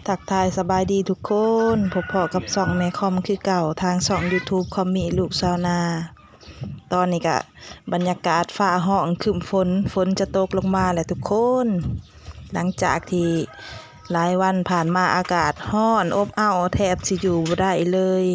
ທັກທາຍສະບາຍດີທຸກຄົນ, ພົບພໍ້ກັບຊ່ອງແມ່ຄອມຄືເກົ່າ ທາງຊ່ອງ YouTube ຄອມມີລູກຊາວນາ. ຕອນນີ້ກະບັນຍາກາດຟ້າຮ້ອງຄຶ້ມຝົນ, ຝົນຈະຕົກລົງມາແຫຼະທຸກຄົນ. ຫຼັງຈາກທີ່ຫຼາຍວັນຜ່ານມາອາກາດຮ້ອນອົບເອົ້າ ແທບຊິຢູ່ບໍ່ໄດ້ເລີຍ.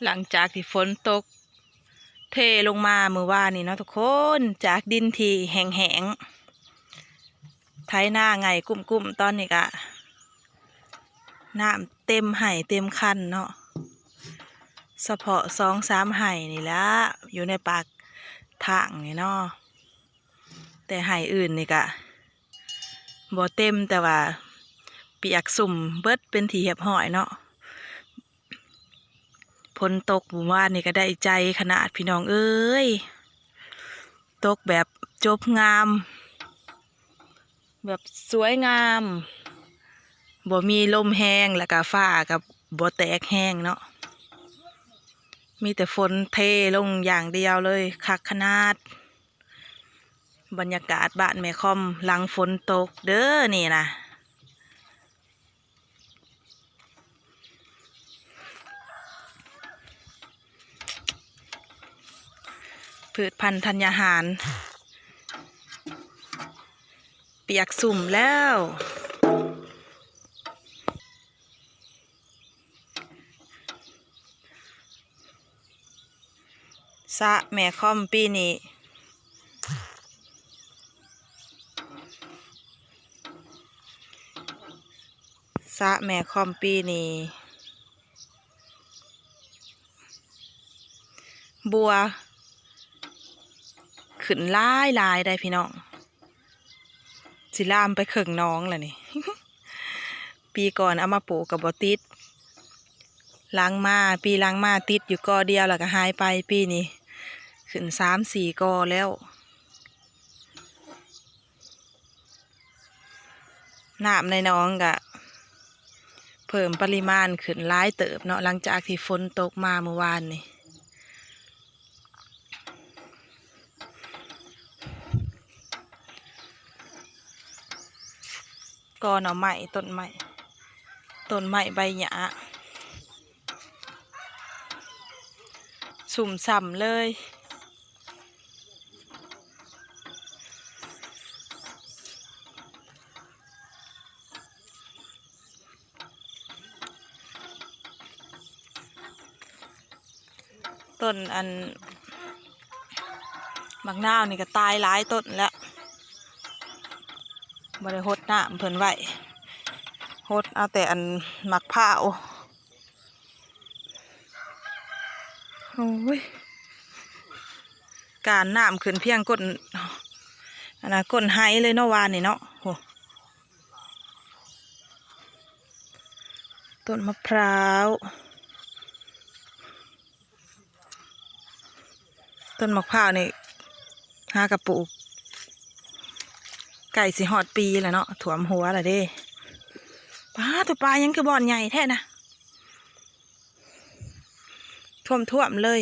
ຫຼັງຈາກທີ່ຝົນຕົກເທລົງມາມື້ວານນີ້ເນາະທຸກຄົນ, ຈາກດິນທີ່ແຫ້ງໆ ໄຖນາໄຫງ່ກຸ້ມໆ, ຕອນນີ້ກະນ້ຳເຕັມໄຮ່ເຕັມຄັນເນາະ, ສະເພາະສອງສາມໄຮ່ນີ້ລະ ຢູ່ໃນປາກທາງນີ້ເນາະ, ແຕ່ໄຮ່ອື່ນນີ້ກະ ບໍ່ເຕັມ, ແຕ່ວ່າປຽກຊຸ່ມເບິດເປັນທີ່ຮຽບຮ້ອຍເນາະ. ຝົນຕົກມື້ວານນີ້ກໍໄດ້ໃຈຂະໜາດ ພີ່ນ້ອງເອີຍ, ຕົກແບບຈົບງາມ ແບບສວຍງາມ, ບໍ່ມີລົມແຮງ ແລ້ວກໍຟ້າກໍບໍ່ແຕກແຮງເນາະ, ມີແຕ່ຝົນເທລົງຢ່າງດຽວເລີຍ, ຄັກຂະໜາດ. ບັນຍາກາດບ້ານແມ່ຄອມຫຼັງຝົນຕົກເດີ້ນີ້ນະ. ພືດພັນທັນຍາຫານປຽກຊຸ່ມແລ້ວ. ສະແມ່ຄອມປີນີ້ ສະແມ່ຄອມປີນີ້ ບົວຂຶ້ນຫຼາຍໆ ໄດ໋ພີ່ນ້ອງ, ຊິລາມໄປເຄິ່ງໜອງແລ້ວນີ້. ປີກ່ອນເອົາມາປູກກໍບໍ່ຕິດ, ຫຼັງມາ ປີຫຼັງມາຕິດຢູ່ກໍດຽວແລ້ວກໍຫາຍໄປ, ປີນີ້ຂຶ້ນສາມສີ່ກໍແລ້ວ. ນ້ຳໃນໜອງກະເພີ່ມປະລິມານຂຶ້ນຫຼາຍເຕີບເນາະ, ຫຼັງຈາກທີ່ຝົນຕົກມາມື້ວານນີ້. ກໍໜໍ່ໄມ້ ຕົ້ນໄມ້ ຕົ້ນໄມ້ໃບຫຍ້າຊຸ່ມຊ່ຳເລີຍ. ຕົ້ນອັນໝາກນາວນີ້ກໍຕາຍຫຼາຍຕົ້ນແລ້ວ, ບໍ່ໄດ້ຫົດນ້ຳເພິ່ນໄວ້, ຫົດເອົາແຕ່ອັນໝາກພ້າວ. ໂອ້ຍ ການນ້ຳຂຶ້ນພຽງກົ້ນ ອັນນະ ກົ້ນໄຫເລີຍເນາະ ວານນີ້ເນາະ. ໂອ້ ເ ຕົ້ນມະພ້າວ ຕົ້ນມະພ້າວນີ້ຫາກະປູກໃກ້ຊິຮອດປີແລ້ວເນາະ ຖ້ວມຫົວແລ້ວເດ້. ປາໂທ້ ປາຫຍັງຄືບ່ອນໃຫຍ່ແທ້ນະ ຖ້ວມໆເລີຍ.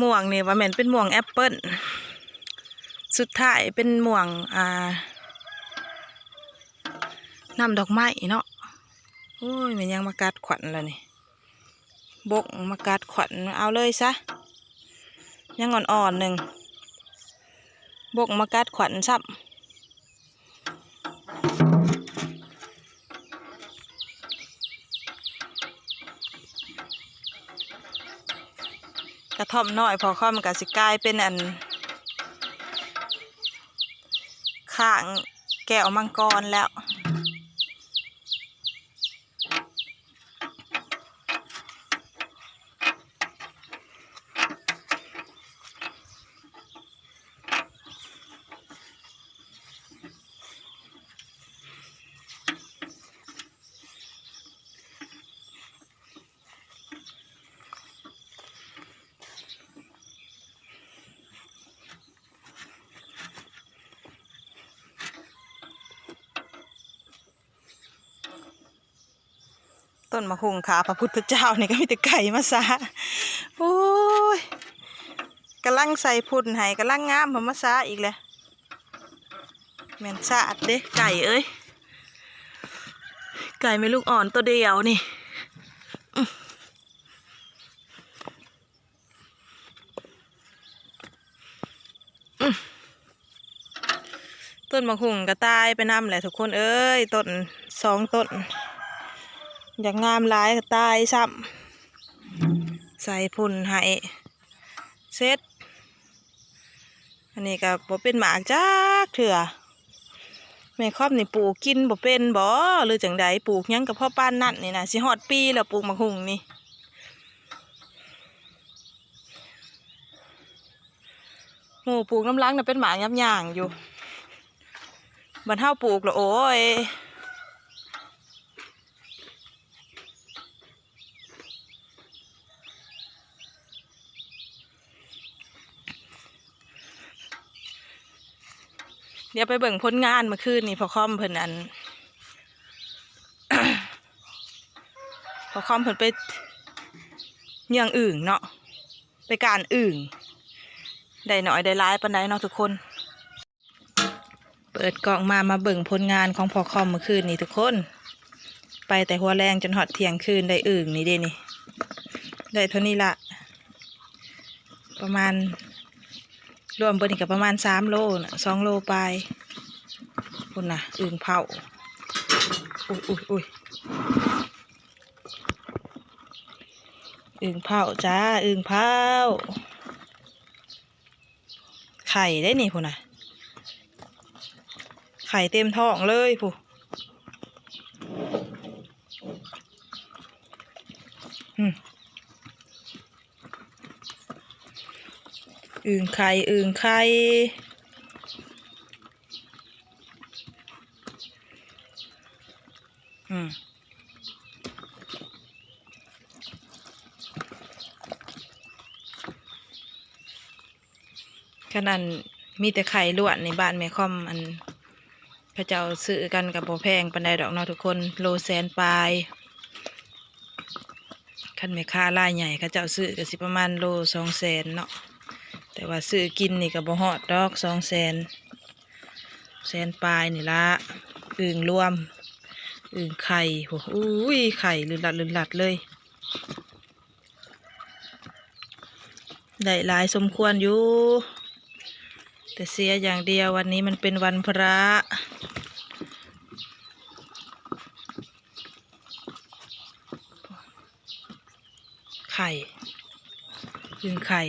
ມ່ວງນີ້ວ່າແມ່ນເປັນມ່ວງແອັບເປິ້ນ ສຸດທ້າຍເປັນມ່ວງ ອ່າ ນ້ຳດອກໄມ້ເນາະ. ໂອ້ຍ ແມ່ນຫຍັງມາກັດຂວັນລະນີ້ ບົກມາກັດຂວັນ ເອົາເລີຍຊະ ຍັງອ່ອນໆໜຶ່ງ ບົກມາກັດຂວັນຊ້ຳ. ກະທ່ອມນ້ອຍພໍ່ຄອມກະຊິກາຍເປັນອັນ ຄ້າງແກ້ວມັງກອນແລ້ວ. ຕົ້ນໝາກຫຸ່ງຂ້າພະພຸດທະເຈົ້ານີ້ກະມີແຕ່ໄກ່ມາສາ. ໂອ້ຍ ກຳລັງໃສ່ຝຸ່ນໃຫ້ ກຳລັງງາມ ເພິ່ນມາສາອີກແຫຼະ. ແມ່ນຊາດເດ້ໄກ່ເອີຍ ໄກ່ແມ່ລູກອ່ອນໂຕດຽວນີ້. ອື ອື ຕົ້ນໝາກຫຸ່ງກະຕາຍໄປນຳແຫຼະທຸກຄົນເອີຍ ຕົ້ນສອງຕົ້ນ ຢາກງາມຫຼາຍກະຕາຍຊ້ຳ. ໃສ່ຝຸ່ນໃຫ້ເສັດ ອັນນີ້ກະບໍ່ເປັນໝາກຈັກເທື່ອ. ແມ່ຄອມນີ້ປູກກິນບໍ່ເປັນບໍ ຫຼືຈັ່ງໃດ ປູກຫຍັງກະພໍປານນັ້ນນີ້ນະ ຊິຮອດປີແລ້ວປູກໝາກຫຸ່ງນີ້. ໝູ່ປູກນຳຫຼັງນະເປັນໝາກຍາບຍ່າງຢູ່ ບັດເຮົາປູກລະໂອ້ຍ. ດຽວໄປເບິ່ງຜົນງານມື້ຄືນນີ້ ພໍ່ຄອມເພິ່ນອັນ ພໍ່ຄອມເພິ່ນໄປເຍືອງອຶ່ງເນາະ ໄປການອຶ່ງ ໄດ້ໜ້ອຍໄດ້ຫຼາຍປານໃດເນາະທຸກຄົນ. ເປີດກ້ອງມາ ມາເບິ່ງຜົນງານຂອງພໍ່ຄອມມື້ຄືນນີ້ທຸກຄົນ ໄປແຕ່ຫົວແລງຈົນຮອດທ່ຽງຄືນ ໄດ້ອຶ່ງນີ້ເດ້ນີ້ ໄດ້ເທົ່ານີ້ລະ ປະມານ ລວມເບິດນີ້ກະປະມານສາມໂລນະ ສອງໂລປາຍ ພຸ້ນນະ ອຶ່ງເຜົາ ອຸ້ຍ ອຸ້ຍ ອຸ້ຍ ອຶ່ງເຜົາຈ້າ ອຶ່ງເຜົາ. ໄຂ່ເດ້ນີ້ພຸ້ນນະ ໄຂ່ເຕັມທ້ອງເລີຍພຸ້ນ ອື ອຶ່ງໄຂ່ ອຶ່ງໄຂ່ ອື. ຄັນອັນມີແຕ່ໄຂ່ລ້ວນນີ້ ບ້ານແມ່ຄອມ ອັນ ເຂົາເຈົ້າຊື້ກັນກະບໍ່ແພງປານໃດດອກເນາະທຸກຄົນ ໂລແສນປາຍ. ຄັນແມ່ຄ້າລາຍໃຫຍ່ເຂົາເຈົ້າຊື້ກະຊິປະມານໂລສອງແສນເນາະ ແຕ່ວ່າຊື້ກິນນີ້ກະບໍ່ຮອດດອກສອງແສນ ແສນປາຍນີ້ລະ. ອຶ່ງລວມ ອຶ່ງໄຂ່ ໂອ້ ອຸ້ຍ ໄຂ່ລຶດລັດລຶດລັດເລີຍ. ໄດ້ຫຼາຍສົມຄວນຢູ່ ແຕ່ເສຍຢ່າງດຽວ ວັນນີ້ມັນເປັນວັນພະ ໄຂ່ ອຶ່ງໄຂ່